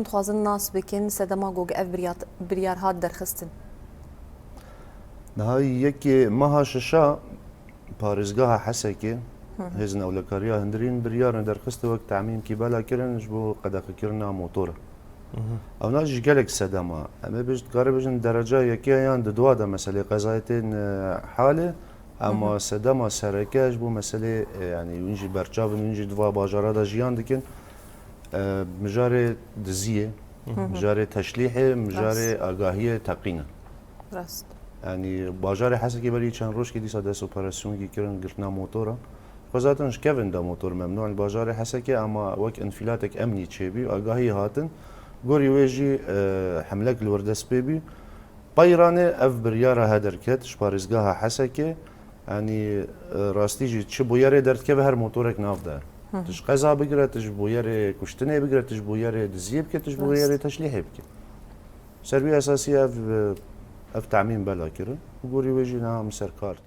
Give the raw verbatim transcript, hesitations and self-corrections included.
dixwazin nas bikin sedema ku ev biryat- biryar hat derxistin? Niha yekê meha şeşa parêzgeha Hesekê, Hêzên Ewlekariya Hundirîn biryarên derxiste wek temîmkî bela kirin ji bo qedexekirina motora. Ew na ji gelek sedema. Em ê bêjin, dikare bêjin dereca yekê yan di dua de meselê qezayê tên e, halê, ama sedema sereke ji bo meselê e, yanî win jî berçav in, win jî di va bajara de jiyan dikin. E, mijarê diziyê, mijarê teşlîhê, mijarê agahiyê teqîne. Rast. Yanî bajarê Hesekê berî çend rojkê dîsa dest operasyonkî kirin girtina motora. Xwe zaten ji kevin de motor memnû. Li bajarê Hesekê ama wek înfîlatek emnî çêbî, agahî hatin. Gorî wê jî e, hemlek li wir dest pê bî. Peyranê ev biryara he derket ji parêzgeha Hesekê. Yanî e, rastî jî çi bûyerê derdikeve her motorek nav de. Tu ji qeza bigire, tu ji bûyerê kuştinê bigire, tu ji bûyerê diziyê bike, tu ji bûyerê teşlîhê bike. Ser wî esasî ev, ev temîm bela kirin û gorî wê jî niha em ser kar dikin.